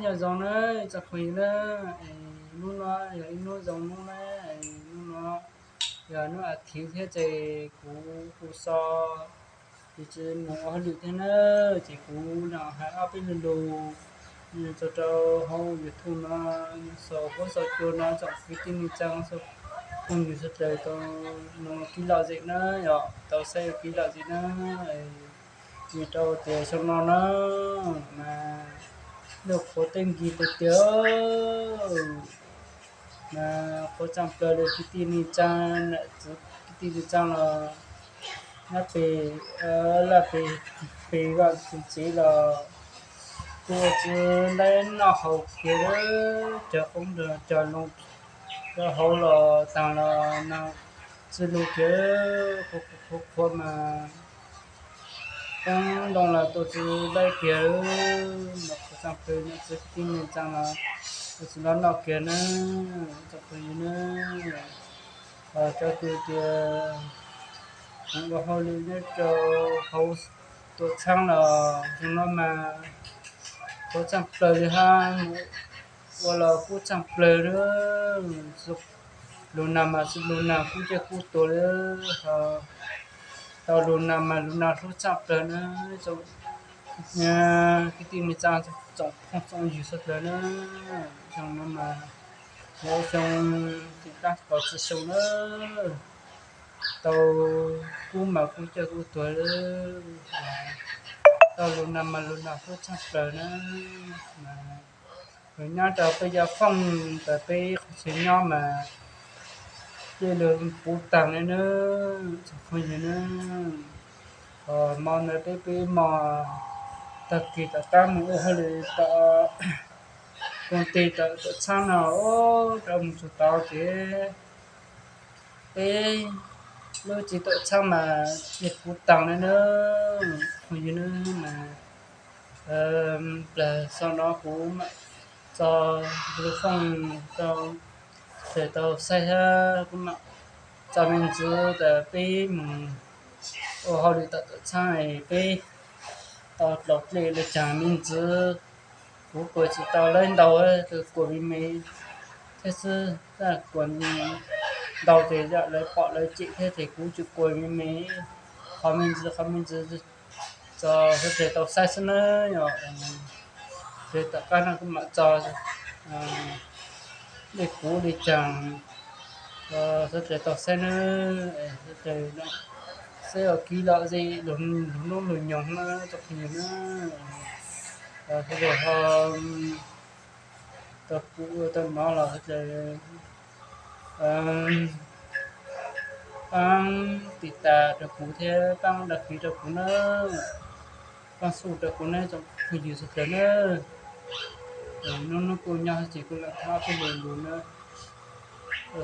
Nyob zoo na tsoom phooj ywg na, hnub no yog ib hnub zoo hnub na, hnub no yog hnub a thiv thiab ces kuv kuj so tsis mus ua hauj lwm thiab na, ces kuv los hais ob peb lo lus tso rau hauv YouTube no, xaus huab xaus cua no tsoom kwv tij neej tsa, phooj ywg sawv daws tau no kib lom zem na, yog tau saib kib lom zem na. Vim rau tias xyoo no na mas nyuam qhuav tej nkig tiag tiag, mas qhuav tshaj plaws li kwv tij neej tsa, nam txiv kwv tij neej tsa los nyob pem, laj pem, pem vaj pem tsev los kuj ua tsis laib noj haus kiag, cog qoob nrog cog loo rau hauv los taag los nag txwj lug kiag, qhuav qhuav mas poob ntoo los tua tsis laib kiag, mas qhuav tshaj plaws nam txiv kwv tij neej tsa los ua tsis laib noj kiag na, tsoom phooj ywg na. Cov kws tias ua hauj lwm nyob rau hauv tuam txhab los xyoo no mas qhuav tshaj plaws li hab, ua los kuj tshaj plaws na. Lug nag mas lug nag kub caij kub tuag li, ho tau lug nag mas lug nag hlub tshaj plaws na. Kwv tij neej tsa tsoom phooj tsoom ywg sawv daws na, xyoo no mas yog xyoo tim qab kaum txwm xyoo na, tau kub mas kub caij kub tuag li, tau lug nag mas lug nag hlub tshaj plaws na. Mas nyob rau peb cov fooj tas peb qhov chaw nyob mas cia li puv taag li na, tsoom phooj ywg na. Hmo ntawd peb peb mog, tag kis tom qab mus ua hauj lwm tom koog tig tom tuam txhab no, rov mus txug tod ces peb lub tsev tuam txhab mas cia li puv taag li na, phooj ywg na. Mas plag xaus no kuv mam tso lub fooj rau sawv daws tau saib hab kuv mam tso me ntsis tas peb mus ua hauj lwm tom tuam txhab peb tau dlaus dlej li caag me ntsis. Kuv kuas tsis tau laib ntau, kuas me me thiab xwb, kuas ntau ces lawv pom lawv cem thiab ces kuv tsis kuas me me, qhov me ntsis qhov me ntsis tso sawv daws tau saib xwb na. Yog ces tom qab no kuv mam tso li kuv li caag sawv daws tau saib na. Sawv daws saib ua kev lom zem lug hnub lug nyoog na tsoom phooj ywg na. Sawv daws ho tau kuv ua tau nov los sawv daws paab tiv tas rau kuv thiab paab dag kis rau kuv na, paab xub rau kuv na tsoom phooj ywg sawv daws na. Hnub hnub kuj nyob ces kuj lam thab peb lug lug na.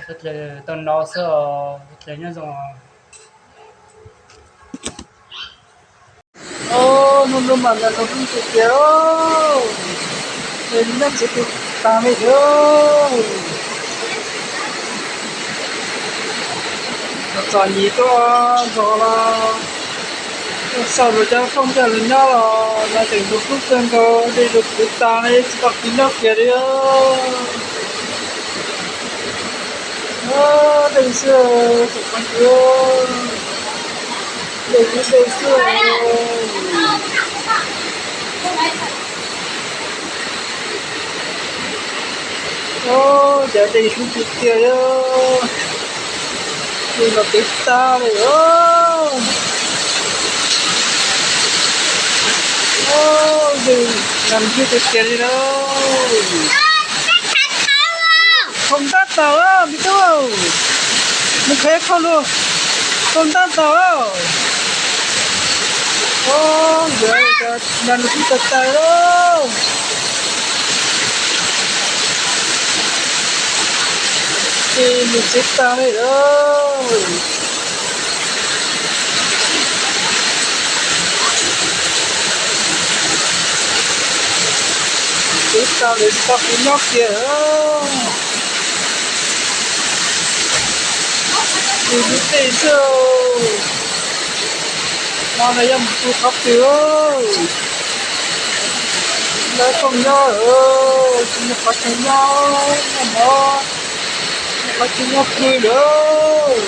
Sawv daws tau nov xwb os, sawv daws nyob zoo. Hnub no mas nag nug hlub tiag tiag, nyob tsev tu taag li thiab. Txom nyem tuaj zog los xauj lug cov fooj coj lug nyob los nag tseem nug hlub kawg nkaus, dej lug puv taag li tsis pom kev nyob kiag li. Dej xwb, tsoom phooj ywg, dej xwb, dej xwb. Cov dej hlub tiag tiag, dej los kev tag li. Dej nag hlub tiag tiag li na. Thoob ntab tas, me tub, mus qheb khau lug, thoob ntab tas. Ntawd nag nug hlub tag tag lawm. Ces nws tsev tag li lawm. Tsev tag li tsis pom kev nyob kiag. Nws lub txij xwb. Hmo no yuav mus tu qhov twg? Lawv koom nyob, tsis muaj qhov chaw nyob, nyob mov, tsis muaj qhov chaw nyob pw lawm.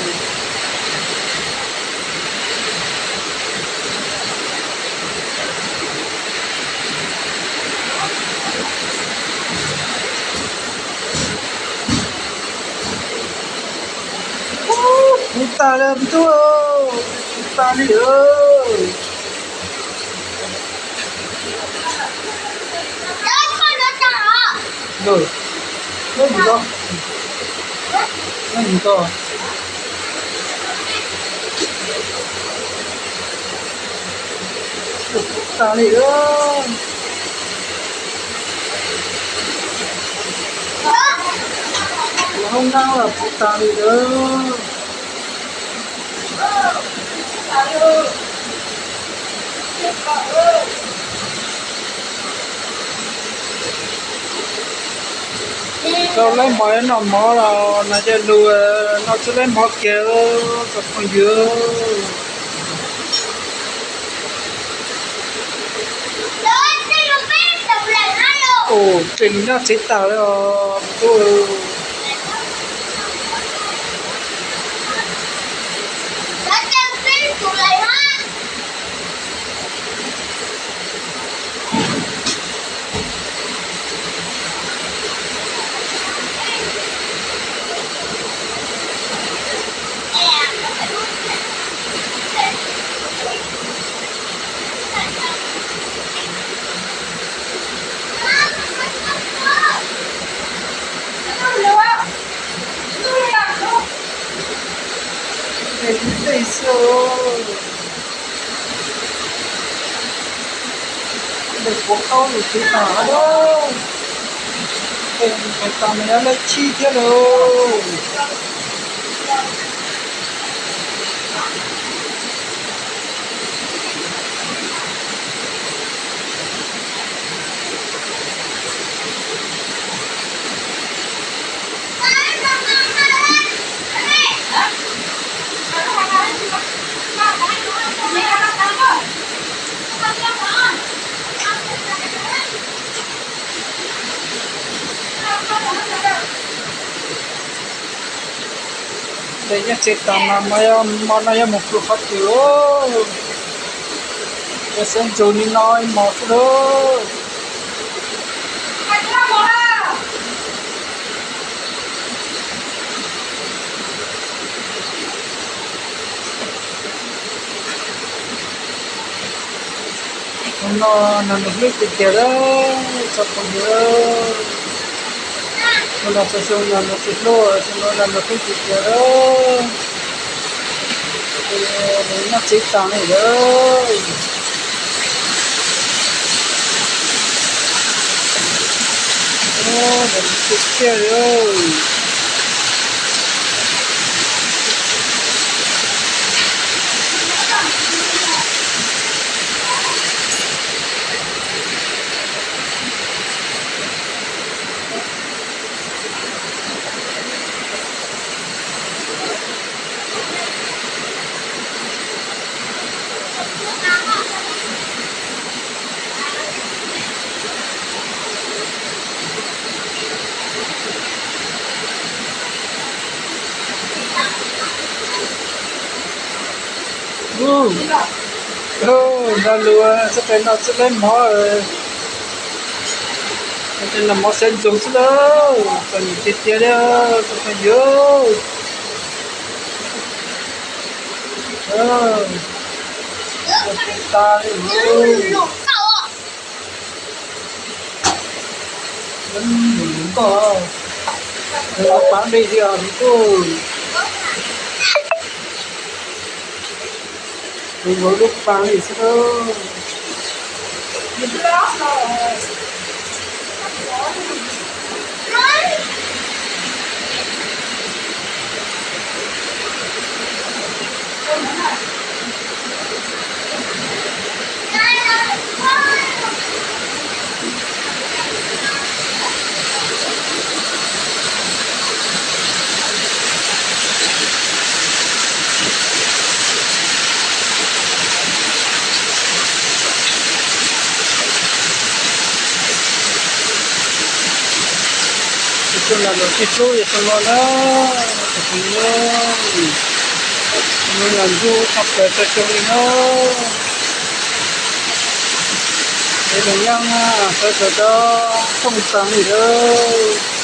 Puv tag li tub, puv tag li lawm. Puv tag li lawm. Ua hoob nab los puv tag li lawm. Tau laib mov noj mov los no coj lug, no txwj laib mov kiag tsoom phooj ywg. Ua tej lug nyob tsev tag li os. Tej xwb, tej puav qaub lug tsev tag lawm. Tej tsev tag mas yog leej tshib thiab lauj. Tej nyob tsev tag mas, mas yog hmo no yuav mus pw qhov twg os? Yuav sawv ntxov li no ib hmos xwb lauj. Hnub no nag nus hlwb tiag tiag lawm tsoom phooj ywg. Hnub no txog xyoo nag nus tsis hlub, xyoo no nag nus hlwb tiag tiag lawm. Ces nyob tsev tag li lawm. Tiag tiag li. Nrog lus txoj kev no txwj laib mov, txoj kev no mov sawv ntxov xwb lauj, txom nyem tiag tiag li tsoom phooj ywg. Tag li lawm. Nkoj, los pav dej li os me tub. Nws nkaus lub pas li xwb. Coj nram lawv tij hlub yog zoo no na, tus kwv na, no yog ntsuj tshaj plaws tso cov li no, es lawv yeej sawv daws cov thooj tag li lawm.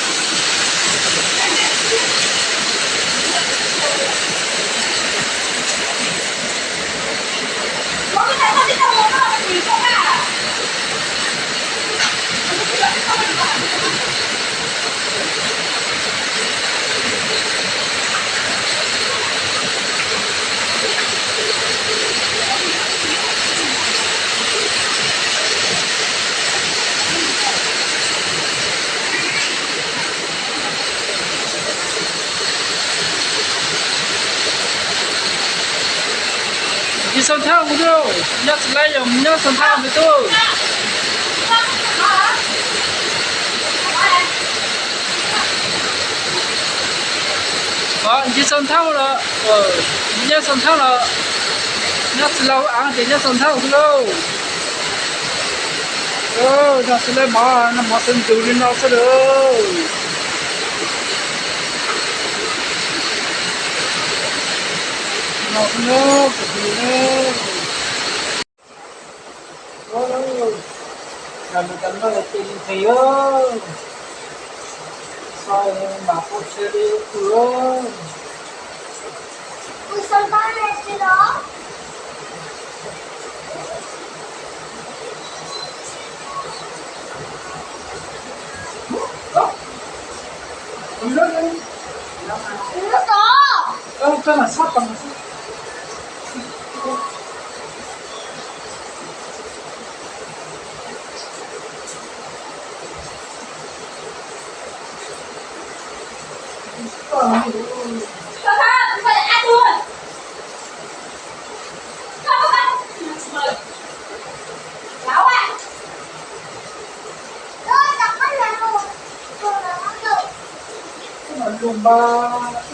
Nce Xab Thaj mus tuj, nyob Txiv Laib yog nyob Xab Thaj mus tuj. Nce Xab Thaj los, nyob Xab Thaj los, nyob Txiv Laib aav ces nyob Xab Thaj xwb lauj. Nyob Txiv Laib mov, noj mov sawv ntxov li no xwb lauj. No xwb na, tus kwv na. Ua, cas nws tas noj ces nqhis, so mam pub tsheb li tus. Lub mas,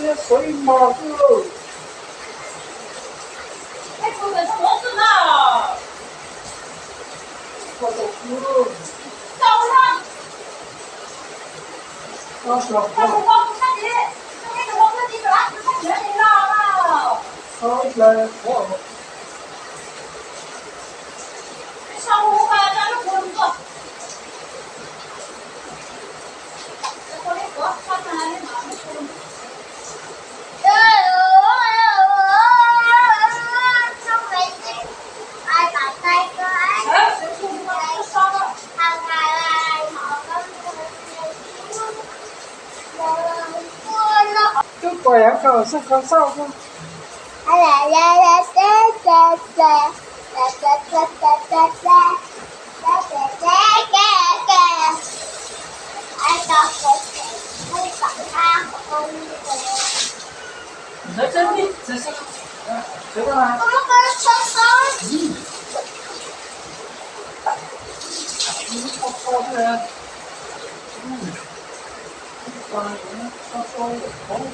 ib suav ib mos xwb. Twb pom yav kawg xwb, kho xauj xwb.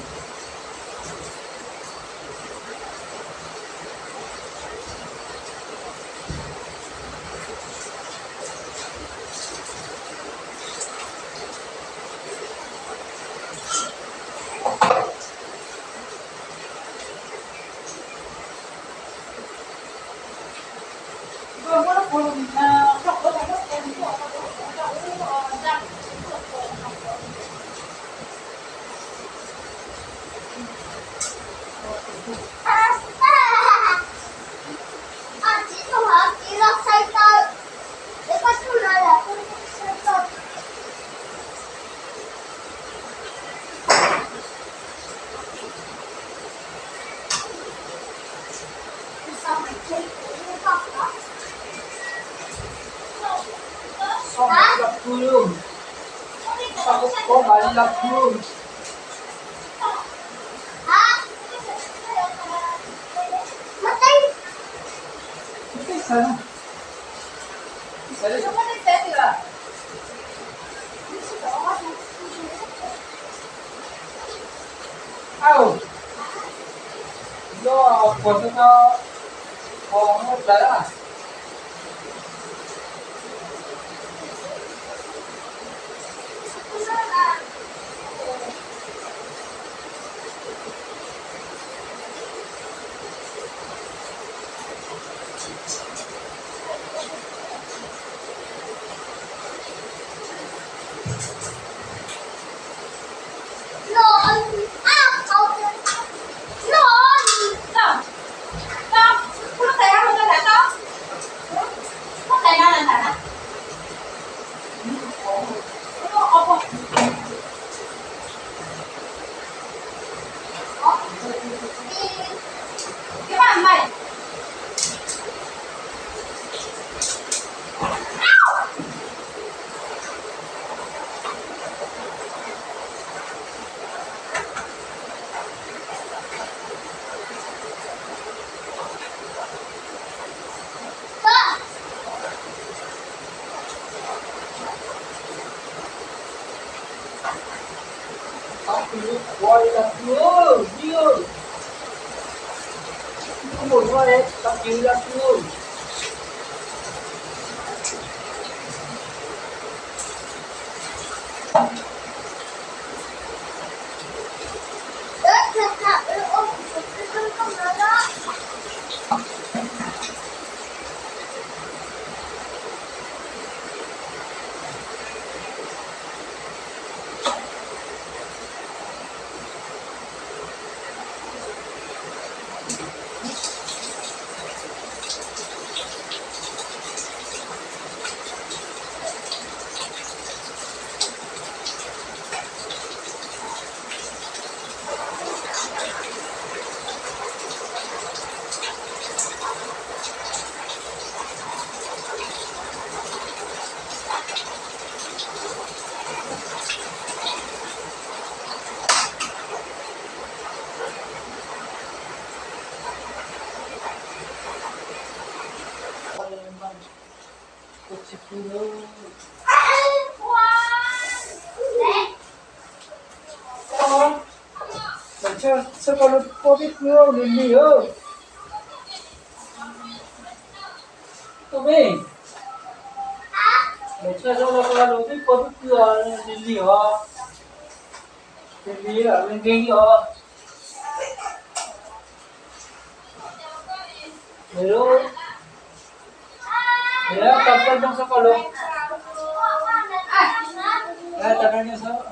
Txhawb koj lub pob pib kwj lig lig. Tus me, txhawb koj lub pob pib kwj lig lig os. Lig lig, nkeeg os. Tau koj nyob txhawb koj lub. Tau koj nyob txhawb.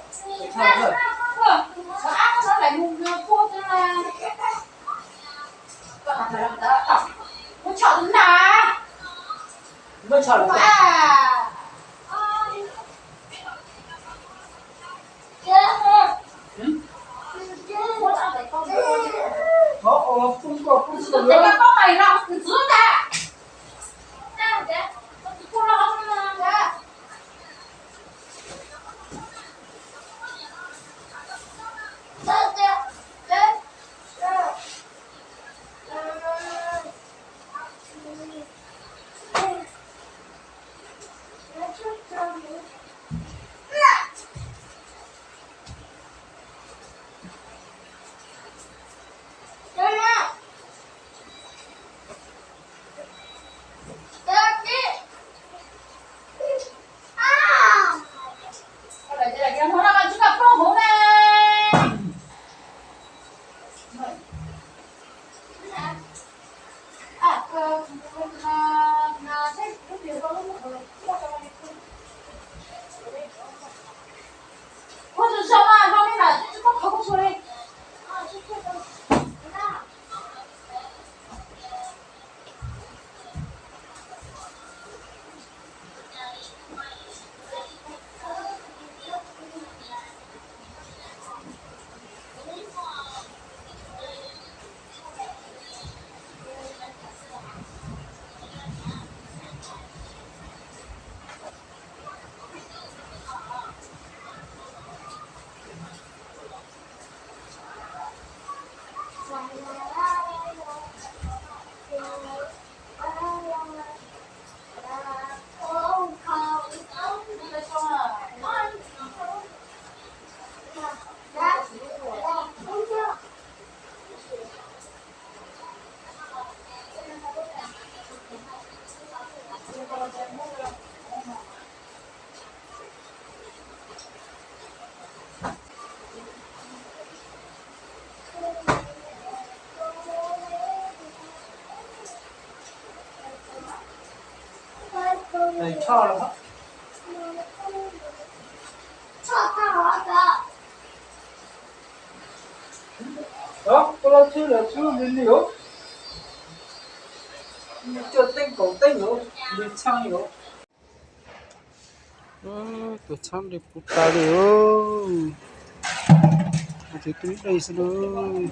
Choj los. Txhab li li os, coj teeb kaum teeb os, li txhab li os. Tus txhab li puv tas li os. Ces tub dlej xwb lauj.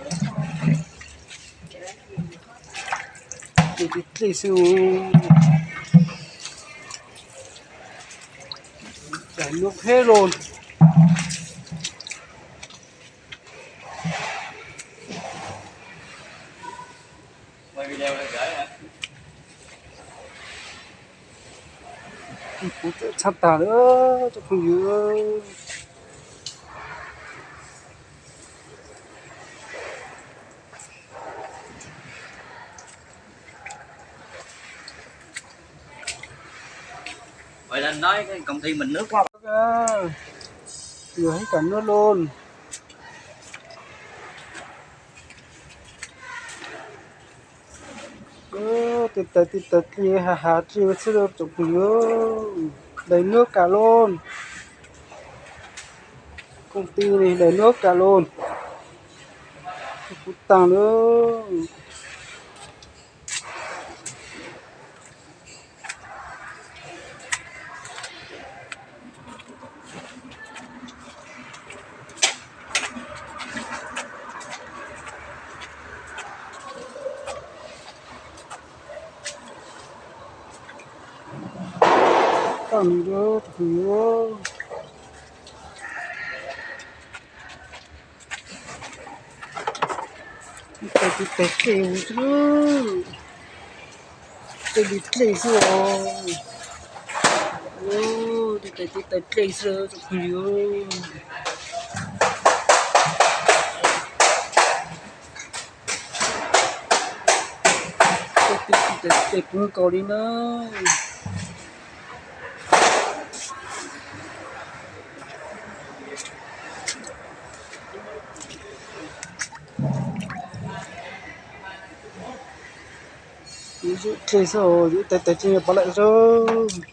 Ces tub dlej xwb. Daim nuav peb lug. Kuv txhab tag lawm cov phooj ywg. Yog hib kam nuav lug. Tej tais tej tais dlej has has dlej xwb lauj tsoom phooj ywg. Daim nuav kam lauj. Koom ti ne daim nuav kam lauj. Kuv taag lauj. Tag nrho tus kwv, tej tais tiv tais dlej xwb, tej li dlej xwb os. Tej tais tiv tais dlej xwb tsoom phooj ywg. Tej tais tiv tais dlej puv nkaus li na. Yus dlej xwb, yus tais tais dlej pov lawm xwb.